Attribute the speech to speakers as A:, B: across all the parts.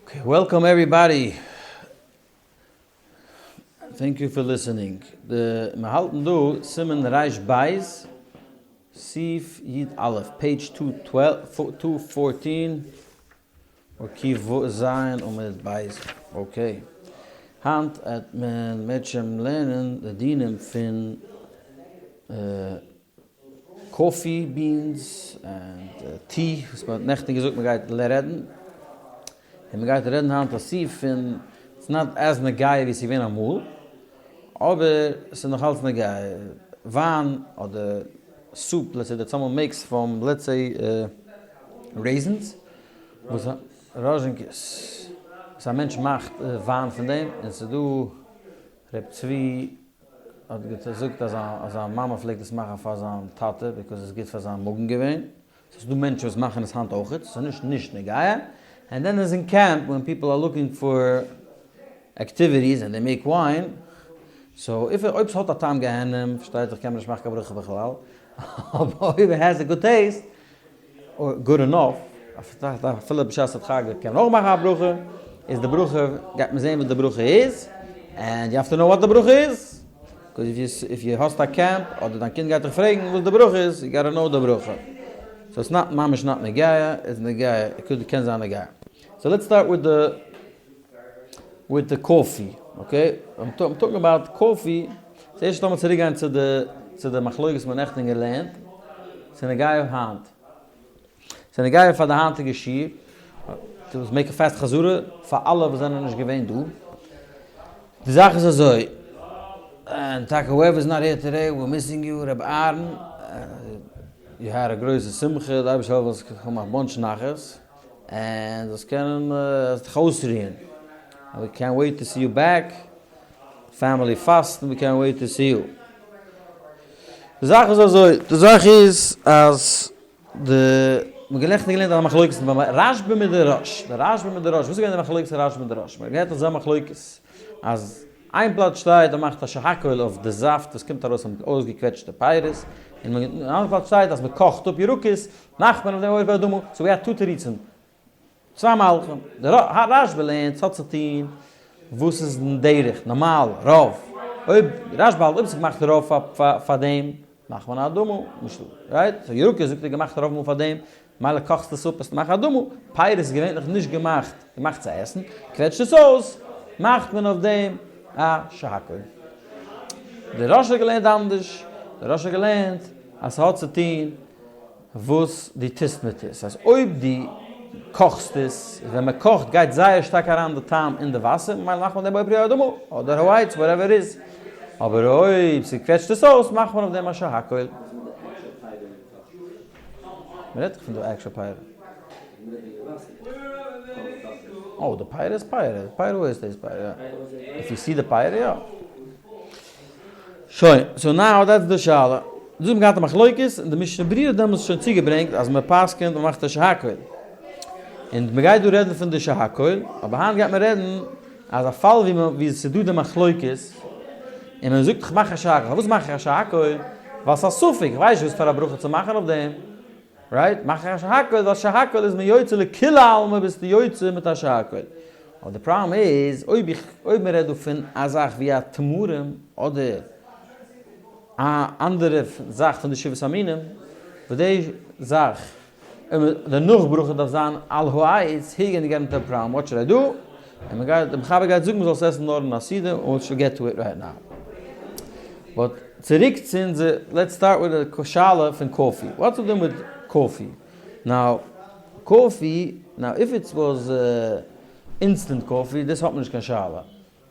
A: Okay, welcome everybody. Thank you for listening. די מיר האלטן דא סימן ריש בית, סעיף י א, page 214, or קוף ז עמוד בית. Okay. היינט וועט מען מערטשעם לערנען די דינים פון coffee beans און tea וואס מען האט נעכטן געזאגט מען גייט רעדן, און מען גייט רעדן היינט א סעיף פון, it's not as נוגע ווי עס איז געווען אמאל, אבער עס איז נאך אלץ נוגע, וויין אדער soup let's say that someone makes from let's say raisins, וואס ראזשינקעס, וואס א מענטש מאכט וויין פון דעם, און ס'איז דא ר' צבי האט געזאגט אז זיין מאמע פלעגט עס מאכן פאר זיין טאטע because עס איז גוט פאר זיין מאגן געווען, ס'איז דא מענטשן וואס מאכן עס היינט אויכעט, ס'איז נישט נישט נוגע, and then איז אין camp when people are looking for activities and they make wine, so if אויב ס'האט א טעם גיהנום פארשטייט זיך קען מען נישט מאכן קיין ברכה בכלל, אבער אויב it has a good taste or good enough, אפילו בשעת הדחק קען מען אויך מאכן א ברכה, איז די ברכה, גייט מען זען וואס די ברכה איז, and you have to know what די ברכה איז, because if you האסט א camp, אדער דיין קינד גייט דיך פרעגן וואס די ברכה איז, you gotta know די ברכה. So it's not ממש not נוגע, it's נוגע, קען זיין נוגע. So let's start with the with the coffee, okay? I'm talking about coffee. ס'ערשט לאמיר צוריק גיין צו די צו די מחלוקת מ'האט נעכטען געלערנט. ס'איז נוגע היינט. ס'איז נוגע פאר די היינטיגע שיעור. To make a fast חזרה פאר אלע וואס זענען נישט געווען דא. די זאך איז אזוי. און טאקע whoever is not here today, we're missing you, רבי אהרן. You had a גרויסע שמחה, די אייבערשטער זאל העלפן זאלסט האבן א bunch נחת. און זאלסט קענען זיך אויסרוען. We can't wait to see you back. Family פאסטן, we can't wait to see you. די זאך איז אזוי, די זאך איז אז די, מ'האט געלעכטן געלערנט א מחלוקת ביים רשב"א מיט די רא"ש, די רשב"א מיט די רא"ש, וואס איז געווען די מחלוקת פון רשב"א מיט די רא"ש? מ'האט געהערט אזא מחלוקת אז איין פלאץ שטייט אז מ'מאכט א שהכל אויף די זאפט וואס קומט ארויס פון אויסגעקוועטשטע פירות, און אין אנדערע פלאץ שטייט אז מ'קאכט אפ ירקות, מאכט מען אויף דעם בורא פרי האדמה, so we had two תירוצים, צוויי מהלכים, די רשב"א לערנט ס'האט צו טון וואס איז דרך, נארמאל, רוב, אויב רשב"א האלט אויב ס'איז געמאכט רוב פאר דעם, מאכט מען א אדמה, למשל, right? So ירקות זאגט ער געמאכט רוב מאל פאר דעם, מילא קאכסט עס אפ עס מאכן אדמה, פירות איז געווענליך נישט געמאכט געמאכט צו עסן, קוועטשט עס אויס, מאכט מען אויף דעם א שהכל. די רא"ש האט געלערנט אנדערש, די רא"ש האט געלערנט אז ס'האט צו טון וואס דו טוסט מיט עס, אז אויב דו קאכסט עס, ווען מען קאכט גייט זייער שטארק אריין די טעם אין די וואסער, ממילא מאכט מען דעם בורא פרי האדמה, אדער העץ, whatever איז, אבער אויב ס'קוועטשט עס אויס מאכט מען אויף דעם א שהכל. מען רעדט דאך פון די actual פירות. אוי, די פירות איז פירות, די פירות איז דאס פירות, יא. If you see די פירות, יא. שוין, so now that's די שאלה. דא האט מען געהאט א מחלוקת, און די משנה ברורה האט דעמאלטס שוין צוגעברענגט אז מען פסק'נט מען מאכט א שהכל. און מען גייט דא רעדן פון די שהכל, אבער היינט גייט מען רעדן אז א פאל ווי מען ווי עס איז דא די מחלוקת, און מען זאגט איך מאך א שהכל, פארוואס מאך איך א שהכל? ווייל ס'איז א ספק, איך ווייס נישט וואס פאר א ברכה צו מאכן אויף דעם, right? מאך איך א שהכל, ווייל שהכל איז מען יוצא לכולי עלמא ביסטו יוצא מיט א שהכל. אבער די פראבלעם איז אויב איך אויב מען רעדט דא פון א זאך ווי א תמרים אדער א אנדערע זאך פון די שבעת המינים, וואס די זאך די נאך ברכה דארף זיין על העץ, here gonna get into problem, what should I do? און מען גייט, די מחבר גייט זאגן מען זאל עס עסן נאר אין א סעודה, און we should get to it right now. But צוריק צו אונזער, let's start with די שאלה פון coffee. What's the דין with coffee? Now, coffee, now if it was instant coffee, דאס האט מען נישט קיין שאלה.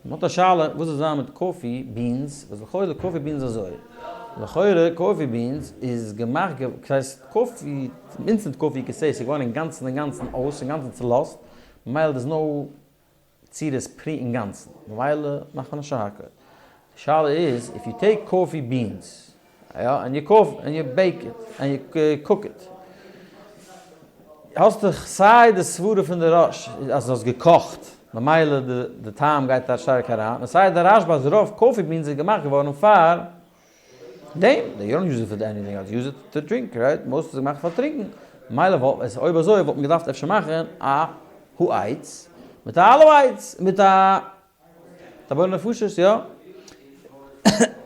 A: מען האט א שאלה וואס זאל זיין מיט coffee beans, וואס לכאורה coffee beans אזוי, לכאורה coffee beans איז געמאכט גע, ס'הייסט coffee, instant coffee כסדר ס'איז געווארן אינגאנצן אינגאנצן אויס, אינגאנצן צולאזט, ממילא דער'ס no צורת פרי אינגאנצן, ממילא מאכט מען א שהכל. די שאלה איז, if you take coffee beans, יא, and you cook, and you bake it, and you cook it. האסט דאך סיי די סברה פון די רא"ש אז האסט געקאכט, ממילא די טעם גייט דארט שטארק אריין, און סיי די רשב"א אז רוב coffee beans איז געמאכט געווארן פאר דעם, you don't use it for anything else, you use it to drink, right? Most איז געמאכט פאר טרינקן, ממילא וואלט עס, אויב אזוי וואלט מען געדארפט אפשר מאכן א העץ. מיט א על העץ, מיט א בורא נפשות, יא.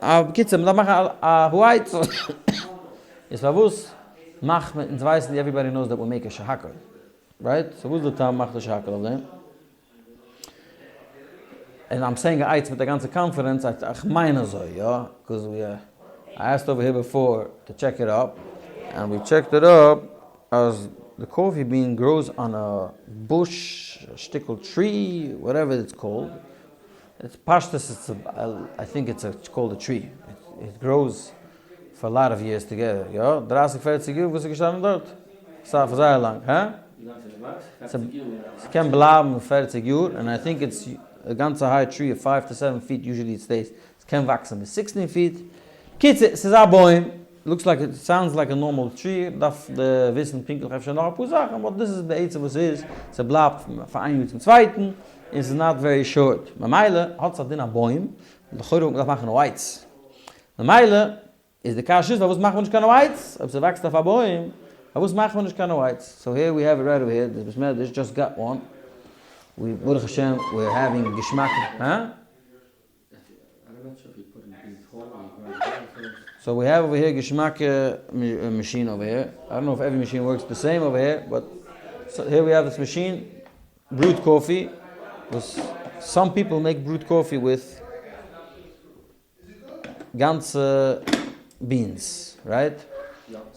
A: א בקיצור, מ'דארף מאכן א העץ. איז פארוואס מאכט מען, אונז ווייסן everybody knows that we make a שהכל, right? So וואס איז די טעם מ'מאכט א שהכל אויף דעם? און I'm saying העץ מיט א גאנצע confidence, איך מיין אזוי, יא, 'cause we I asked over here before to check it up, and we checked it up אז די coffee bean grows on a bush, א שטיקל tree, whatever it's called, it's פשטות it's I think it's called a tree, it grows for lot of years together, יא? דרייסיג פערציג יאר? וואס איז געשטאנען דארט? סא פאר זייער לאנג, הא? ס'קען בלייבן פערציג יאר, און I think it's א גאנצע high tree of five to seven feet usually it stays, ס'קען וואקסן ביז sixteen feet. קיצור, ס'איז א בוים, looks like it sounds like a normal tree, מ'דארף וויסן פונקטליך אפשר נאך אפאר זאכן, but דאס איז בעצם וואס ס'איז, ס'בלייבט פון איין יאר צום צווייטן, און ס'איז not very short, ממילא האט עס א דין א בוים, לכאורה וואלט מען געדארפט מאכן העץ. ממילא איז די קשיא איז פארוואס מאכט מען נישט קיין העץ? אויב ס'וואקסט אויף א בוים, פארוואס מאכט מען נישט קיין העץ? So here we have it right over here, די בית מדרש just got one, we ברוך השם we are having געשמאקע, הא? So we have over here געשמאקע מאשין over here, I don't know if every machine works the same over here, but here we have this machine, brewed coffee, וואס some people make brewed coffee with גאנצע beans, right?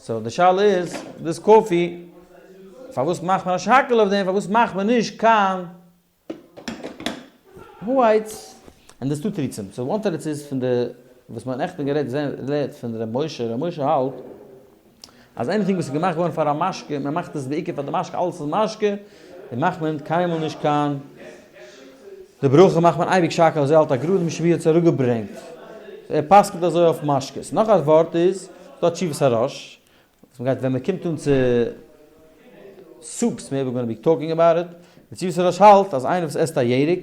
A: So די שאלה איז, דאס coffee, פארוואס מאכט מען א שהכל אויף דעם, פארוואס מאכט מען נישט קיין העץ? און דאס טוט תירוצים. So one תירוץ איז פון די וואס מען האט נעכטן גערעדט, געלערנט פון ר' משה, ר' משה האלט אז anything וואס איז געמאכט געווארן פאר א משקה, מען מאכט עס בעיקר פאר די משקה, אלעס איז משקה, און מאכט מען קיינמאל נישט קיין די ברכה מאכט מען אייביג שהכל, אזוי האלט א גראדע משנה ווי ער האט עס אראפגעברענגט, ער פסק'נט אזוי אויף משקות. נאך א ווארט איז דא תשובת הראש, וואס מ'גייט ווען מ'קומט אן צו soups, maybe gonna be talking about it, די תשובת הראש האלט אז איינער וואס עסט א ירק,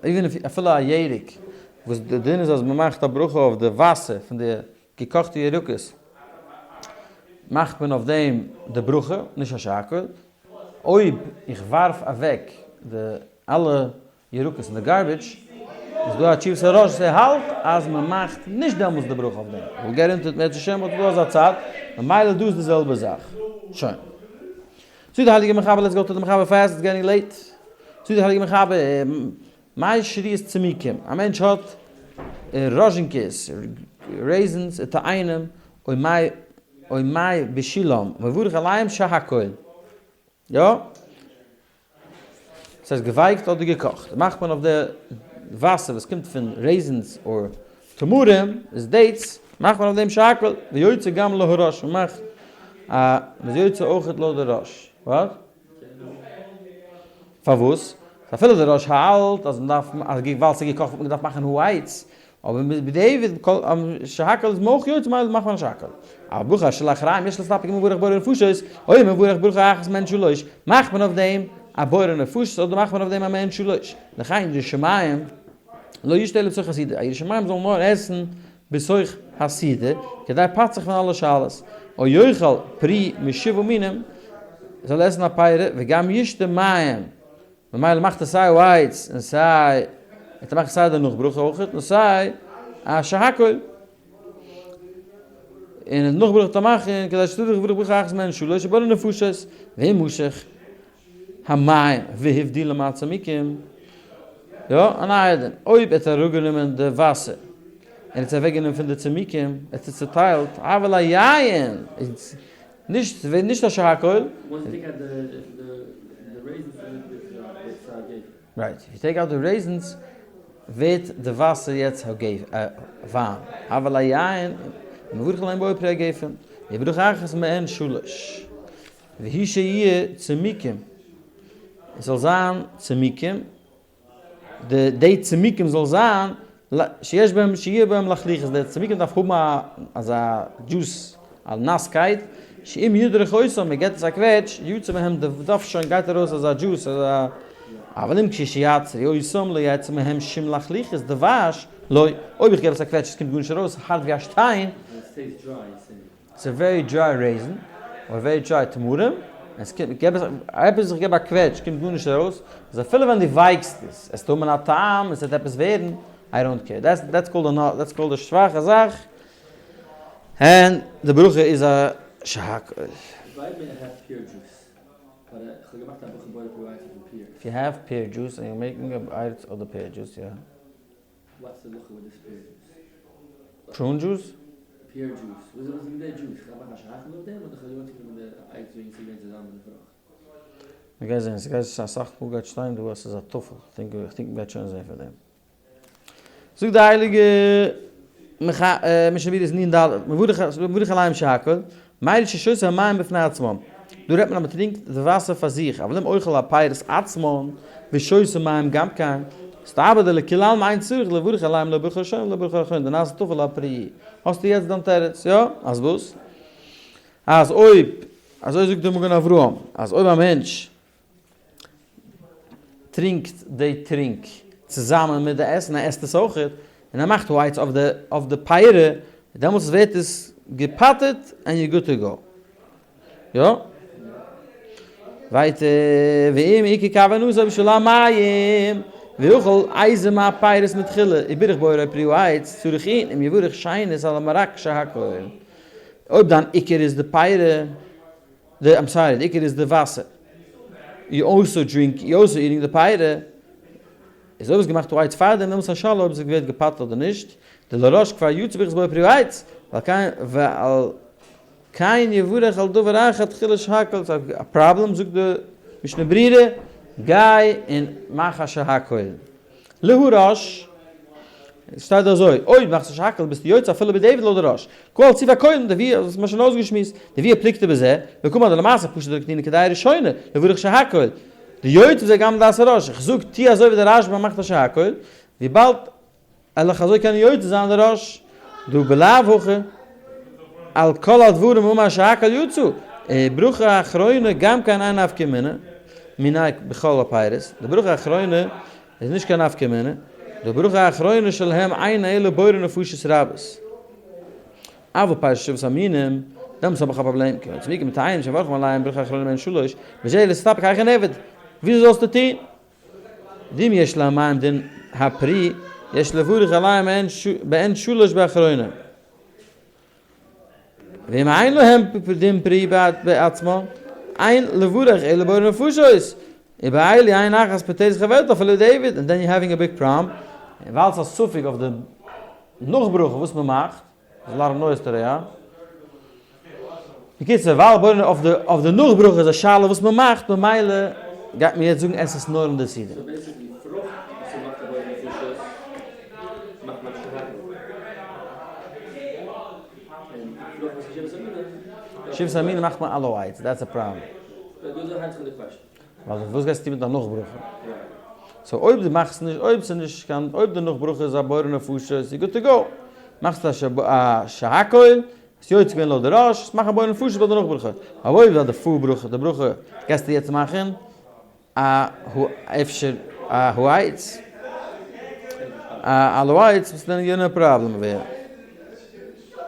A: even if אפילו א ירק, וואס די דין איז אז מ'מאכט א ברכה אויף די וואסער פון די געקאכטע ירקות, מאכט מען אויף דעם די ברכה, נישט א שהכל. אויב איך ווארף אוועק די אלע ירקות אין די garbage, איז דא א תשובת הראש וואס ער האלט אז מען מאכט נישט דעמאלטס די ברכה אויף דעם. We'll get into it אם ירצה השם, but ס'דא אזא צד, ממילא דא איז די זעלבע זאך. שוין. זאגט די הייליגע מחבר, let's go to the מחבר fast, it's getting late. זאגט די הייליגע מחבר, מאי שריית צמיקים, א מענטש האט ראזשינקעס, raisins, תאנים, או מי בשילם, מברך עליהם שהכל. יא? ס'הייסט געווייקט אדער געקאכט, מאכט מען אויף די וואסער וואס קומט פון raisins אר תמרים, איז dates, מאכט מען אויף דעם שהכל, ויוצא גם להראש, מ'מאכט א, מ'איז יוצא אויכעט לויט די ראש. וואט? פארוואס? אפילו די ראש האלט אז מ'דארף, אז ווייל ס'איז געקאכט וואלט מען געדארפט מאכן העץ, אבער בדיעבד כל שהכל איז מען אויך יוצא ממילא מאכט מען א שהכל. אבל ברכה שלאחריהם יש להסתפק אם מברך בורא נפשות, או מברך ברכה אחת מעין שלוש, מאכט מען אויף דעם א בורא נפשות אדער מאכט מען אויף דעם א מעין שלוש. לכן ירא שמים לא ישתה אלא בתוך הסעודה, א ירא שמים זאל נאר עסן בתוך הסעודה, כדי פטר'ט זיך פון אלע שאלות, או יאכל פרי משבעה מינים, זאל עסן א פרי, וגם ישתה מים, ממילא מאכט ער סיי העץ און סיי, ער מאכט סיי די נאך ברכה אויך, און סיי א שהכל. און די נאך ברכה צו מאכן, כדי שתברך ברכה ברכה אחת מעין שלוש בורא נפשות, ואם משך המים והבדילו מהצמיקים, יא, א נייע דין, אויב ער האט אראפגענומען די וואסער, און האט עס אוועקגענומען פון די צמיקים, ער האט עס צוטיילט, אבל היין, איז נישט, ס'ווערט נישט א שהכל. Right, if you take out the raisins, ווערט די וואסער יעצט וויין, אבל היין, מברך עליהם בורא פרי הגפן, וברכה אחת מעין שלש. והוא שיהיה צמיקים, עס זאל זיין צמיקים, די די צמיקים זאל זיין, שיש בהם שיהיה בהם לחלוחית, די צמיקים דארף האבן א אזא דזשוס, א נאסקייט, שאם ידרוך אותם, מען געט עס א קוועטש, יצא מהם דבש, גייט ארויס אזא דזשוס, אזא, אבל אם כשיעצרו אותם לא יצא מהם שום לחלוחית דבש, לא, אויב איך געב עס א קוועטש עס קומט גארנישט ארויס, הארט ווי א שטיין. ס'איז very dry raisin, אדער very dry תמרים. עס קומט, געב עס, עפעס איך געב א קוועטש קומט גארנישט ארויס, איז אפילו ווען דו ווייקסט עס, עס וועט האבן א טעם, עס וועט עפעס ווערן, I don't care, that's that's called א that's called א שוואכע זאך, און די ברכה איז א שהכל. If you have pear juice and you're making a העץ of the pear juice, yeah.
B: What's the ברכה with this pear juice?
A: Prune juice?
B: Pear juice. וואס איז מיט די juice? כ'דארף מאכן א שהכל אויף דעם אדער כ'זאל יא טון מיט די עץ וועגן ס'געווען צוזאמען מיט די פרוכט?
A: מ'גייט זען, ס'גייט אסאך מאל גייט שטיין דא אז ס'איז א טפל, כ'דענק כ'דענק מ'גייט שוין זען פון דעם. זאגט די הייליגע משנה ברורה איז נ ד, מברך עליהם שהכל, מאיר ששותה המים בפני עצמם, דא רעדט מען אז מ'טרינקט די וואסער פאר זיך, אבל אם אוכל הפירות עצמן ושותה מים גם כן, מסתברא דלכולי עלמא אין צריך לברך עליהם לא ברכה ראשונה ולא ברכה אחרונה דנעשה טפל הפרי. האסטו יעצט דיין תירוץ, יא? אז וואס? אז אויב, אזוי זאגט דער מגן אברהם, אז אויב א מענטש טרינקט די טרינק צוזאמען מיט די עסן, ער עסט עס אויכעט, און ער מאכט העץ אויף די אויף די פירות, דעמאלטס ווערט עס געפטר'ט and you good to go. יא? ווייטער, ואם עיקר כוונתו בשביל המים, ואכל איזה מהפירות מתחילה, ובירך בורא פרי העץ, צריך עיון אם יברך שנית על המרק שהכל. אויב דיין עיקר איז די פירות, די, I'm sorry, די עיקר איז די וואסער, you also drink, you also eating די פירות, איז אויב האסט געמאכט העץ פארדעם, דעמאלטס א שאלה אויב עס ווערט געפטר'ט אדער נישט, דלראש כבר יצא ברכת בורא פרי העץ, ועל כן, ועל כן יברך על דבר אחר תחילה שהכל, ס'איז א פראבלעם זאגט די משנה ברורה, גיי און מאך א שהכל. להראש, שטייט דא אזוי, אויב מאכסטו שהכל ביסטו יוצא אפילו בדיעבד לויט די ראש. כל ציווי הקודם דאבוה, דאס האט מען שוין אויסגעשמועסט, דאבוה פלוגתא בזה, וקאמר דלמעשה פשוט דלקתני כדעה ראשונה, לברך שהכל. דיוצא בזה גם לדעת הראש, איך זאג טוה אזוי ווי די רשב"א מאכט א שהכל, וויבאלד על איך אזוי קענען יוצא זיין די ראש, דא בלאו הכי, על כל הדברים אמר שהכל יצא, ברכה אחרונה גם כן אין נפקא מינה, מינה בכל הפירות, די ברכה אחרונה איז נישט קיין נפקא מינה, די ברכה האחרונה שלהם אינה אלא בורא נפשות רבות. אבל פירות שבעת המינים, דעמאלטס האב איך א פראבלעם, כי מצמיקים מטעים שמברכים עליהם ברכה אחרונה מעין שלוש, וזה להסתפק היכן נעבד, וויאזוי זאלסטו טון? ואם יש למים דין הפרי, יש לברך עליהם בעין שלוש באחרונה. ואם אין להם דין פרי בעצמו, אין לברך אלא בורא נפשות. ובאלו אין אחת פוטרת חברתה אפילו בדיעבד, and then you having a big problem. ווייל ס'איז א ספק אויף די נאך ברכה וואס מ'מאכט, איז a lot of noise today, הא? בקיצור, ווייל בורא אויף די אויף די נאך ברכה איז א שאלה וואס מען מאכט, ממילא גייט מען יעצט זאגן עס איז נאר אין די סעודה.
B: So basically פרוכט וואס מען מאכט א בורא נפשות מאכט מען שהכל. און פרוכט וואס איז שבעת המינים.
A: שבעת המינים מאכט מען על העץ, that's a problem.
B: דא הייבט זיך אן די question.
A: ווייל וואס גייסטו מיט א נאך ברכה? So אויב דו מאכסט נישט, אויב ס'איז נישט קיין, אויב די נאך ברכה איז א בורא נפשות, you good to go. מאכסט א שהכל, האסט יוצא געווען לויט די ראש, מאך א בורא נפשות ביי די נאך ברכה. אבער אויב ביי די פאר ברכה, די ברכה גייסטו יעצט מאכן א אפשר א העץ, א על העץ, וואס דען יענע פראבלעם ווערן.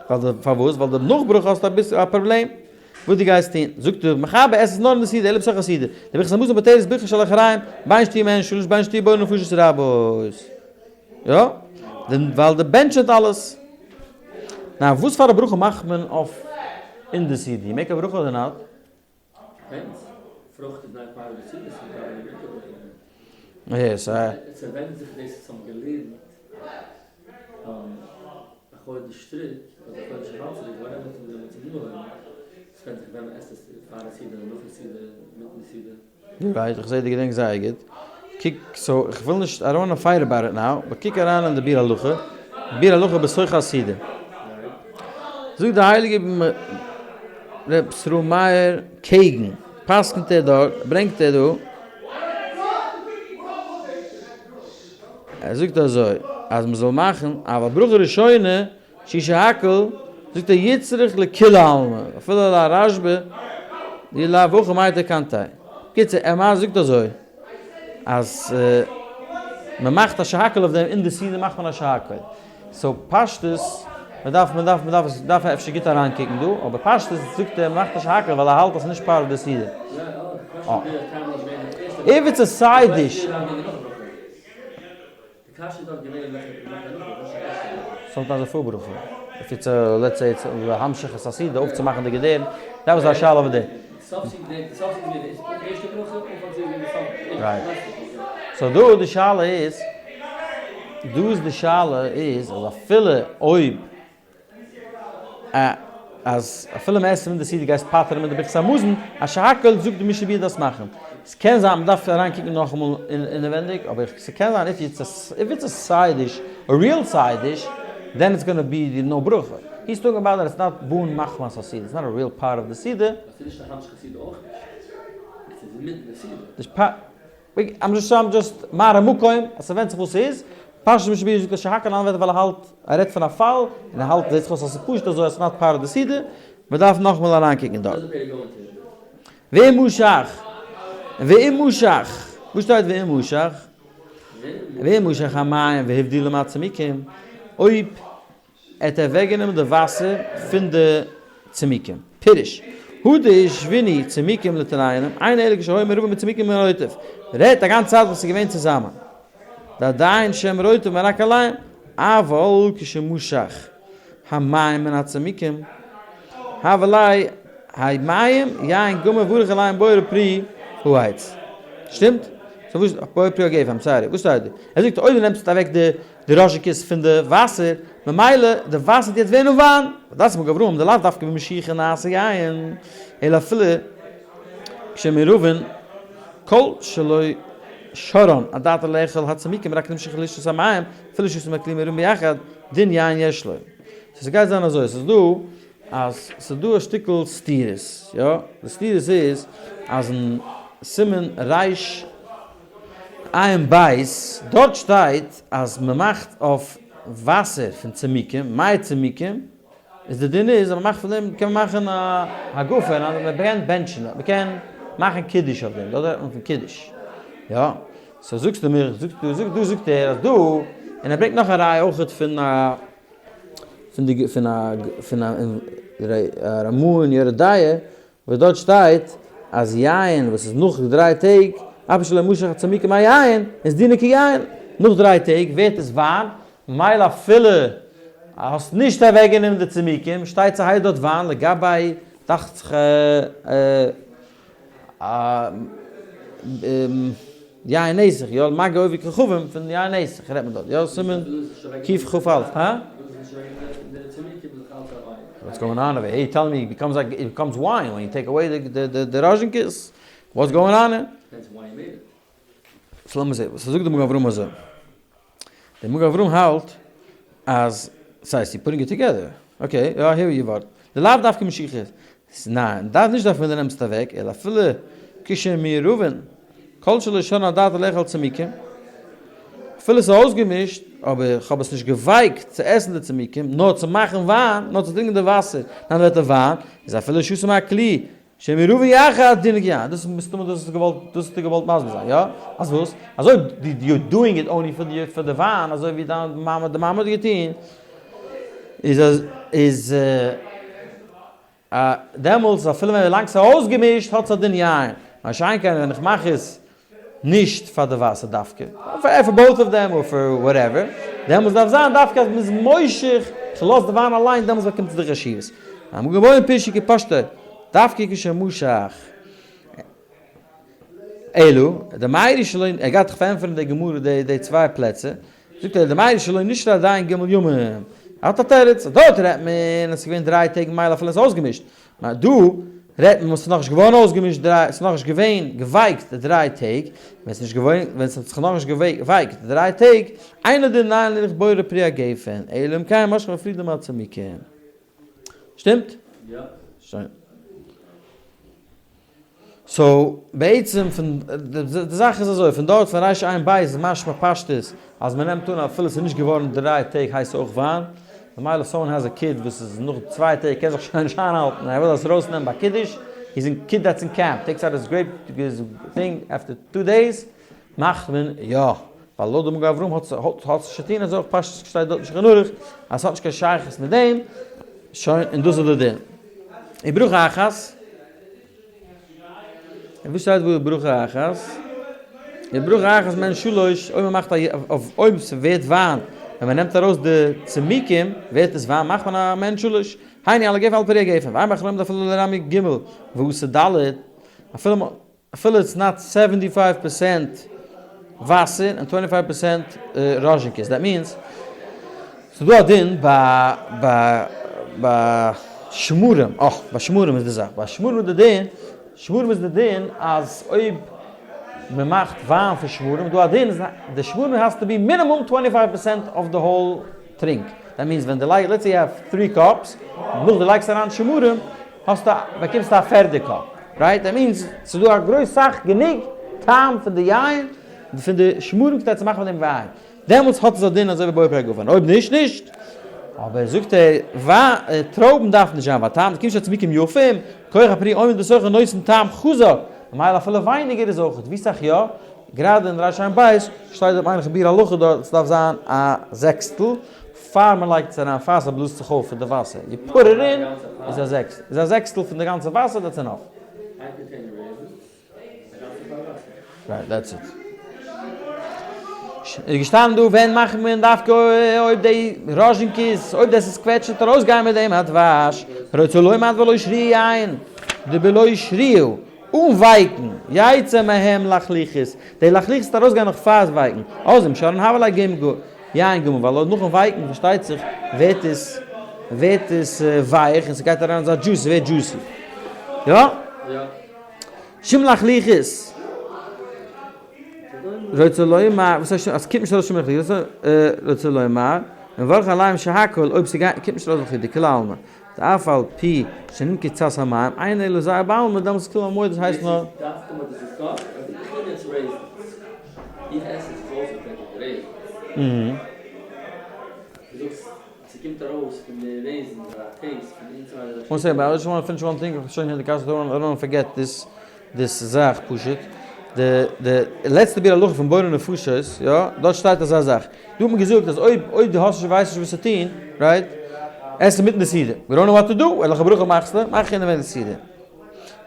A: ווייל די, פארוואס? ווייל די נאך ברכה האסטו אביסל א פראבלעם. וואס דו גייסט טון? זאגט דער מחבר, עס איז נאר אין די סעודה, אלא בתוך הסעודה. די ברכת המזון פוטרת ברכת של אחריהם, בין שתהיה מעין שלש בין שתהיה בורא נפשות רבות. יא? ווייל די בענטשעט אלעס. נאר וואס פאר א ברכה מאכט מען אויף אין די סעודה? You make א ברכה אדער not?
B: Depends. פרוכט איז not part of די סעודה, ס'איז פאר די ברכה.
A: Yes, א.
B: ס'ווענדט זיך דאס וואס האבן געלערנט א חודש צוריק, אדער א חודש און האלב צוריק, וואנען מ'האט אנגעהויבן צו אנהויבן, ס'ווענדט זיך ווען מ'עסט עס, פאר די סעודה, נאך די סעודה, אינמיטן די סעודה.
A: You're right, איך זעה דו געדענקסט זייער גוט. קוק, so איך וויל נישט, I don't wanna fight about it now, but קוק אריין אין די ביאור הלכה, ביאור הלכה בתוך הסעודה. זאגט די הייליגע ר' ישראל מאיר קעגן, פסק'נט ער דארט, ברענגט ער דא, ער זאגט אזוי, אז מ'זאל מאכן, אבל ברכה ראשונה, שהיא שהכל, זאגט ער יצריך לכולי עלמא, אפילו לרשב"א, דאי לאו הכי מאי תקנתיה. בקיצור, ער מיינט זאגט אזוי, אז מען מאכט א שהכל אויף דעם, אין די סעודה מאכט מען א שהכל. So פשטות. מען דארף, מען דארף, מען דארף עס, דארף אפשר גוט אריינקוקן דא, אבער פשטות זאגט ער מ'מאכט נישט שהכל ווייל ער האלט אז ס'איז נישט part of די סעודה. If it's a side dish. Sometimes א פאר ברכה. If it's a, let's say it's להמשיך את הסעודה, אויפצומאכן די געדערים, that was א שאלה אויף דעם. Right. So דא די שאלה איז, דא איז די שאלה איז אז אפילו אויב אז אפילו מען עסט אין די סעודה גייסט פטר'ן מיט די ברכת המזון, א שהכל זאגט די משנה ברורה דאס מאכן. ס'קען זיין מ'דארף אריינקוקן נאכאמאל אינעווענדיג, אבער ס'קען זיין if it's a side dish, a real side dish, then it's gonna be the no ברכה. He's talking about that it's not בון מחמת הסעודה, it's not a real part of the סעודה.
B: ס'איז נישט א המשך הסעודה אויך נישט. ס'איז אינמיטן די סעודה.
A: I'm just I'm just מראה מקום, אז ס'ווענדט זיך וואס ס'איז, פשט משנה ברורה זאגט אז שהכל אנדערע ווערטער ווייל ער האלט, ער רעדט פון א פאל, און ער האלט זעט זיך אויס אז ס'איז פשוט אזוי אז ס'איז not part of די סעודה, מ'דארף נאכאמאל אריינקוקן דארט. ואם משך, ואם משך, וואו שטייט ואם משך? ואם משך המים והבדילם הצמיקים, אויב האט ער אוועקגענומען די וואסער פון די צמיקים. פירוש, הא דאשווינהו צמיקים לתרינהו, אינו אלא כשהיו מעורבין בצמיקים ורוטב. רעדט א גאנצע צייט וואס איז געווען צוזאמען. דעדיין שם רוטב מרק עליהם, אבל כשמשך המים מן הצמיקים, הוה ליה האי מים יין גמור וברך עליהם בורא פרי העץ. שטימט? So וואס, בורא פרי הגפן, I'm sorry, וואס שטייט דא? ער זאגט אויב דו נעמסט אוועק די די ראזשינקעס פון די וואסער, ממילא די וואסער וועט יעצט ווערן וויין, ודעת מגן אברהם דלאו דווקא במשיחה נעשה יין, אלא אפילו כשמעורבין כל שלא שרן אדעתא לאכול הצמיקים רק נמשך לשתות המים, אפילו שתו מהכלי מעורבין ביחד, דין יין יש לו. So ס'גייט זיין אזוי, ס'איז דא אז ס'איז דא א שטיקל סתירות, יא, די סתירות איז אז אין סימן ריש עין בית, דארט שטייט אז מען מאכט אויף וואסער פון צמיקים, מי צמיקים, איז די דין איז אז מען מאכט פון דעם קען מען מאכן א הגפן אז מען קען בענטשן, מען קען מאכן קידוש אויף דעם, דארט רעדט מען פון קידוש, יא, so זאגסטו מיר, זאגט דא זאגט ער אז דא, און ער ברענגט נאך א ראיה אויכעט פון א פון די פון א פון א רמ"א אין יורה דעה, וואס דארט שטייט אז יין וואס איז נאך דריי טעג, אף שלא משך הצמיקים היין, איז דינו כיין, נאך דריי טעג ווערט עס וויין, ממילא אפילו האסט נישט אוועק גענומען די צמיקים, שטייט ס'הייסט דארט וויין, לגבי דאכט זיך יין נסך, יא, מגע עובד כוכבים פון יין נסך רעדט מען דארט, יא, סימן קכ"א, הא? What's going on over here? Tell me, it becomes like it becomes wine when you take away the the the ראזשינקעס. What's going on here?
B: Depends why you made it.
A: So לאמיר זעהן, וואס זאגט די מגן אברהם אזוי? דער מגן אברהם האלט אז ס'הייסט you putting it together. Okay, יא, here you ווארט. די לאו דווקא משיח איז. ניין, דארף נישט דווקא ווען דו נעמסט אוועק, אלא אפילו כשמעורבין, כל שלא שרן אדעתא לאכול צמיקים, אפילו ס'איז אויסגעמישט, אבער איך האב עס נישט געווייקט צו עסן די צמיקים, נאר צו מאכן וויין, נאר צו טרינקען די וואסער, דאן ווערט ער וויין, איז אפילו שתו מהכלי, שמעורבין יחד דינו כיין, דאס איז מסתמא דאס האסטו געוואלט, דאס האסטו געוואלט מסביר זיין, יא? אז וואס? אז אויב דו you're doing it only for the פאר די וויין, אזוי ווי דיין מאמע, די מאמע האט געטון, איז אז איז דעמאלטס אפילו ווען ווילאנג ס'איז אויסגעמישט האט עס א דין יין, מה שאין כן ווען איך מאך עס נישט פאר די וואסער דווקא, פאר both of them or for whatever, דעמאלטס דארף זיין דווקא אז מ'איז מושך, כ'לאז די וויין אליין דעמאלטס באקומט עס די חשיבות. המגן אברהם פירשו כפשטו, דווקא כשמשך אלא דמיירי שלא, ער גייט דאך פארענטפערן די גמרא די צוויי פלעצער, זאגט ער דמיירי שלא נשרה עדיין ג' ימים, ער האט א תירוץ, דארט רעדט מען אז עס איז געווען דריי טעג ממילא אפילו עס איז אויסגעמישט, נאר דא רעדט מען וואס איז נאכנישט געווארן אויסגעמישט דריי, עס איז נאכנישט געווען געווייקט די דריי טעג, ווען עס איז נישט געווען, ווען עס האט זיך נאכנישט געווייקט די דריי טעג, אינו דין ניין ליך בורא פרי הגפן, אלא אם כן משכו מפרידים מהצמיקים. שטימט?
B: יא.
A: שוין. So בעצם פון די זאך איז אזוי, פון דארט פון ריש עין בית איז משמע פשטות אז מען נעמט אן אפילו ס'איז נישט געווארן דריי טעג הייסט אויך וויין, ממילא someone has a kid וואס איז נאך צוויי טעג קען זיך שוין נישט איינהאלטן ער וויל עס ארויסנעמען ביי קידוש, he's in kid that's in camp takes out his grape thing after two days מאכט מען יא. ווייל לויט די מגן אברהם האט האט עס נישט צו טון אזוי אויך פשטות שטייט דארט אין שולחן ערוך אז ס'האט נישט קיין שייכות מיט דעם, שוין און דאס איז די דין. וברכה אחת. און וואס שטייט וברכה אחת? וברכה אחת מעין שלוש, אויב מ'מאכט א אויב ס'ווערט וויין ווען מ'נעמט ארויס די צימוקים ווערט עס וויין מאכט מען א מעין שלוש, היינו על הגפן על פרי הגפן, ואין באחרונים דאפילו לרמי ג ועשה ד, אפילו אפילו it's not seventy five percent וואסער און twenty five percent ראזשינקעס, that means ס'איז דא א דין ביי ביי ביי שמרים, אה ביי שמרים איז די זאך, ביי שמרים איז די דין, שמרים איז די דין אז אויב מען מאכט וויין פון שמרים איז דא א דין די שמרים has to be minimum twenty five percent of the whole טרינק, that means ווען די לייגסט, let's say you have three cups, נאך די לייגסט אריין שמרים האסטו באקומסטו א פערדע cup, right? That means ס'איז דא א גרויס סאך גענוג טעם פון די יין פון די שמרים כדי צו מאכן פון דעם וויין. דעמאלטס האט עס א דין אזוי ווי בורא פרי הגפן, אויב נישט, נישט. אבער זאגט ער, טרויבן דארף נישט זיין, ווייל טעם כיון שהצמוקים יפים, כח הפרי עומד בתוכו נותן טעם חזק, ממילא אפילו ווייניגער איז אויך, ווי סאך יא? גראדע אין רש ע בית שטייט דארט מיין איך ביאור הלכה דארט עס דארף זיין א זעקסטל פאר מען לייגט עס אריין פאר ס'בלאזט זיך אויף פון די וואסער, you put it in איז א זעקסטל, איז א זעקסטל פון די גאנצע וואסער that's enough. Right, that's it. איז געשטאנען דא ווען מאכט מען דווקא אויב די ראזשינקעס, אויב דאס איז קוועטש וועט ארויסגיין מיט דעם הדבש, רוצה לומר ולא שרי' יין, דבלא שרי', אן ווייקן, יצא מהם לחלוחית, די לחלוחית וועט ארויסגיין נאך פאר עס ווייקן, אז אם שרין הוה ליה גמ' יין גמור, ווייל נאכן ווייקן פארשטייט זיך ווערט עס ווערט עס ווייך און ס'גייט אריין אזא דזשוס, ס'ווערט juicy. יא?
B: יא.
A: שום לחלוחית. רוצה לומר, וואס הייסט אז ס'קומט נישט ארויס שום לחלוחית, רוצה לומר, מברך עליהם שהכל, אויב ס'גייט קומט נישט ארויס לחלוחית, דכולי עלמא, דאף על פי שנמכר קצת המים, אינו אלא זיעה בעלמא, דאמאלס איז כולם מודה, ס'הייסט נאר.
B: דווקא מיט די סוכות, איך בין יעצט raisins, איך עס עס אויס מיט raisins. דו זאגסט ס'קומט ארויס פון די raisins א taste פון inside.
A: One second, I just want to finish one thing, איך שוין די קשיא, I don't want forget this this זאך פשוט, די די לעצטע ביאור הלכה פון בורא נפשות, יא, דארט שטייט אזא זאך, דא האט מען געזאגט אז אויב אויב דו האסט נישט ווייסט נישט וואס צו טון, right, עס אינמיטן די סעודה, we don't know what to do, וועלכע ברכה מאכסטו, מאך אינמיטן די סעודה.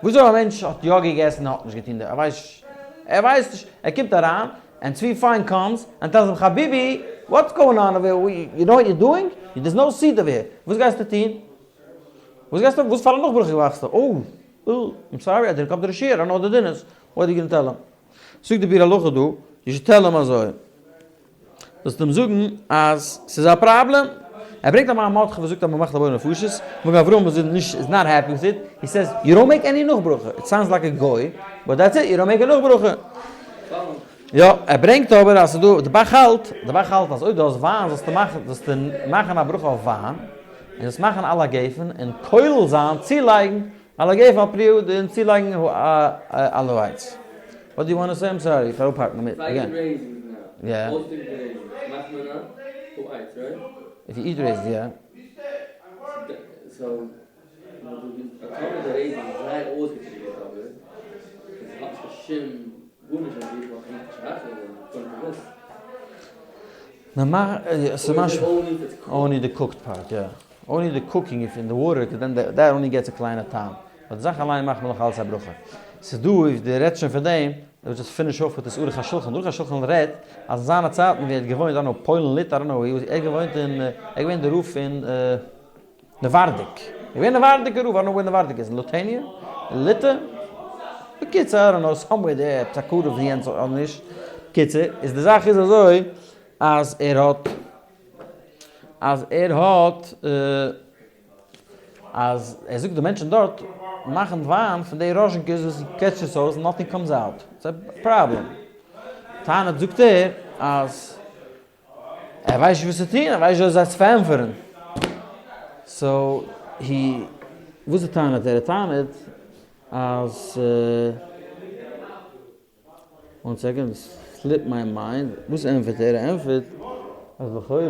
A: וואס אויב א מענטש האט יא געגעסן און האט נישט געטון די, ער ווייסט ער ווייסט נישט, ער קומט אריין, and צבי פיין comes and tells him חביבי what's going on over here, you know what you're doing? There's no סעודה over here, וואס גייסטו טון? וואס גייסטו, וואס פאר א נאכברכה מאכסטו? Oh, I'm sorry, I didn't come to the שיעור, I don't know what the דין איז, what are you gonna tell him? זאגט די ביאור הלכה דא, you should tell him אזוי, זאלסט אים זאגן אז ס'איז א פראבלעם, ער ברענגט א מאמר מרדכי וואס זאגט אז מ'מאכט א בורא נפשות, מגן אברהם איז נישט is not happy with it, he says you don't make any נאכברכה, it sounds like a גוי, but that's it, you don't make a נאכברכה. יא, ער ברענגט אבער אז ס'איז דא, די ב"ח האלט, די ב"ח האלט אז אויב דו האסט וויין זאלסטו מאכן, זאלסטו מאכן א ברכה אויף וויין, און זאלסט מאכן על הגפן, און כולל זיין, צולייגן, על הגפן על פרי האדם, און צולייגן על העץ. What do you want to say? I'm sorry, איך פאר אפהאקן מיט, again.
B: יא.
A: If you eat raisins, yeah. Only the cooked part, yeah. Only the cooking if in the water, then that only gets א קליינע טעם. באט די זאך אליין מאכט מען נאך אלץ א ברכה. ס'איז דא, אויב דו רעדסט שוין פון דעם, let just finish off with this ערוך השולחן. ערוך השולחן רעדט אז אין זיינע צייטן ווי ער האט געוואוינט, I don't know, פוילן, ליטע, I don't know, ער האט געוואוינט אין, ער איז געווען די רב פון נאווארדיק. ער איז געווען נאווארדיקער רב, I don't know ווער נאווארדיק איז, אין לוטעניע? אין ליטע? בקיצור, I don't know, somewhere there, עפעס א קרוב ווי יענץ אדער נישט. בקיצור, איז די זאך איז אזוי, אז ער האט, אז ער האט, אז ער זאגט די מענטשן דארט מאכן וויין פון די ראזשינקעס וואס קוועטשט עס אויס nothing comes out, ס'איז א פראבלעם. טענה'ט זאגט ער אז ער ווייסט נישט וואס צו טון, ער ווייסט נישט וויאזוי זיי צו פארענטפערן. So he, וואס טענה'ט ער? ער טענה'ט אז. One second, slip my mind, וואס ענטפערט ער? ער ענטפערט אז לכאורה,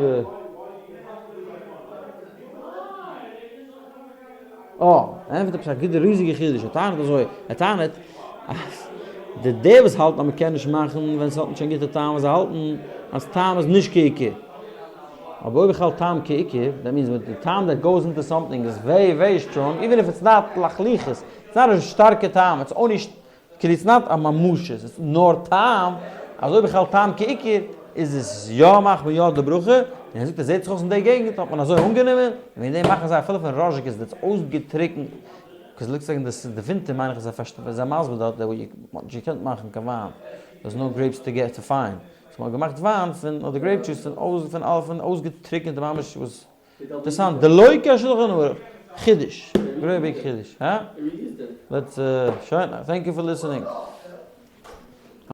A: אה, ער ענטפערט עפעס א גוטע ריזיגע חידוש, ער טענה'ט אזוי, ער טענה'ט אז די די וואס האלטן אז מ'קען נישט מאכן ווען ס'האט נישט קיין גוטע טעם ווייל זיי האלטן אז טעם איז נישט כעיקר. אבער אויב איך האלט טעם כעיקר, that means די טעם that goes into something איז very very strong, even if it's not לחלוחית, it's not א שטארקע טעם, it's only כאילו it's not א ממשות, it's נאר טעם, אז אויב איך האלט טעם כעיקר, איז עס יא מאכט מען יא די ברכה, און ער זאגט עס זעט זיך אויס אין די געגנט האט מען אזוי אנגענומען, און וועגן דעם מאכן זיי אפילו פון ראזשינקעס דאס אויסגעטריקנט, cause looks like אין די ווינטער מיין איך אז זיי מסביר דארט that מ'האט נישט געקענט מאכן קיין וויין, there's no grapes to get to find, so מ'האט געמאכט וויין פון אדער grape juice פון אויס פון אלע פון אויסגעטריקענטע ממש וואס אינטערעסאנט דלא כשולחן ערוך חידוש very big חידוש הא? let's שוין thank you for listening.